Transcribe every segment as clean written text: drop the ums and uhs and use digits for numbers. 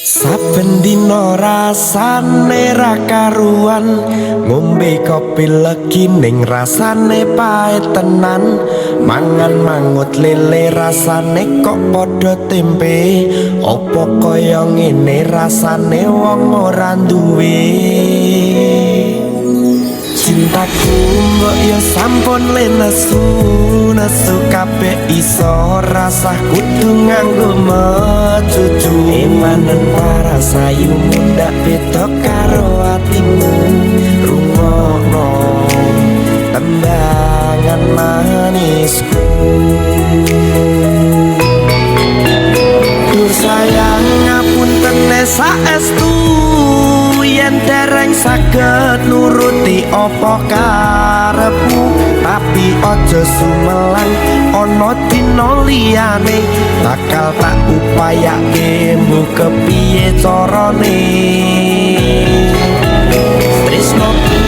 Saben dina rasane ra karuan, ngombe kopi legi ning rasane pahit tenan, mangan mangut lele rasane kok padha tempe, opo kaya ngene rasane wong ora duwe. Cintaku mbok yo sampun le nesu, nesu kabeh iso rasah kudu nganggo mecucu. Emanen para sayu mundak beda karo atimu, rungokno tembangan manisku. Dur sayang ngapunten saestu yen dereng saged nuruti apa karepmu, tapi aja sumelang ana dina liyane bakal tak upayake mbuh kepiye carane. Tresnoku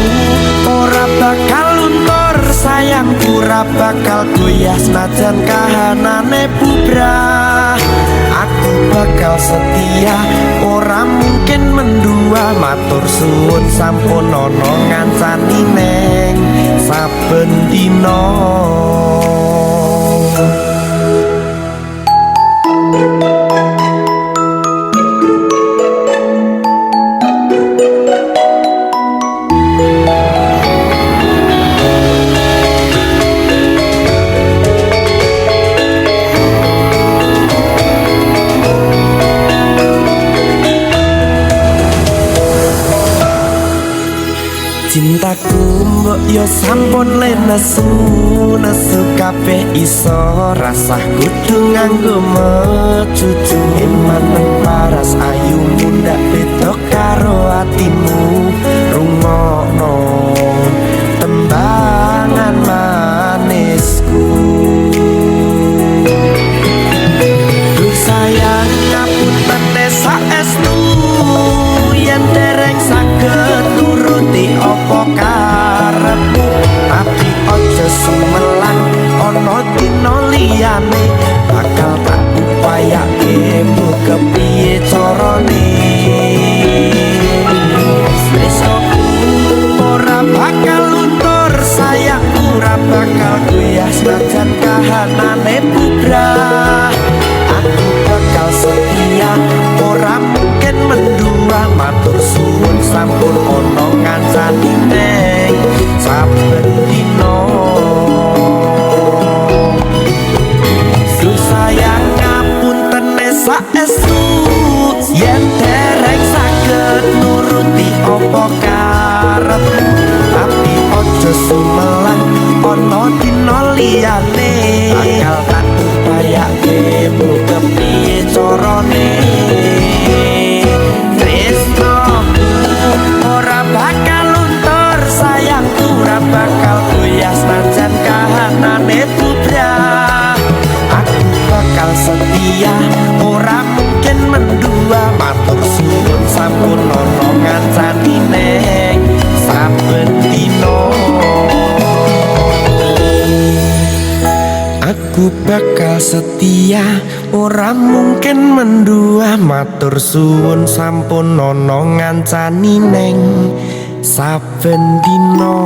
ora bakal luntur, sayangku ora bakal goyah senajan kahanane bubrah. Aku bakal setia ora mungkin mendua, matur suwun sampun ana ngancani neng saben dina. Cintaku mbok yo sampun le nesu, nesu kabeh iso rasah kudu nganggo mecucu. Emanen paras ayu mundak beda karo atimu, rungokno tembangan manisku. Duh sayang ngapunten saestu yen dereng saged nuruti apa karepmu, tapi aja sumelang ana dina liyane bakal tak upayake mbuh kepiye carane. Tresnoku ora bakal luntur, sayangku ora bakal goyah senajan kahanane bubrah. Aku bakal setia ora mungkin mendua, matur suwun sampun ana ngancani neng saben dina. Duh sayang ngapunten saestu yen dereng saged nuruti apa karepmu, tapi aja sumelang ana dina liyane bakal tak upayake mbuh kepiye carane. Tresnoku ora bakal luntur, sayangku ora bakal goyah senajan kahanane bubrah. Aku bakal setia ora mungkin mendua, matur suwun sampun ana ngancani neng saben dina. Aku bakal setia ora mungkin mendua, matur suwun sampun ana ngancani neng saben dina.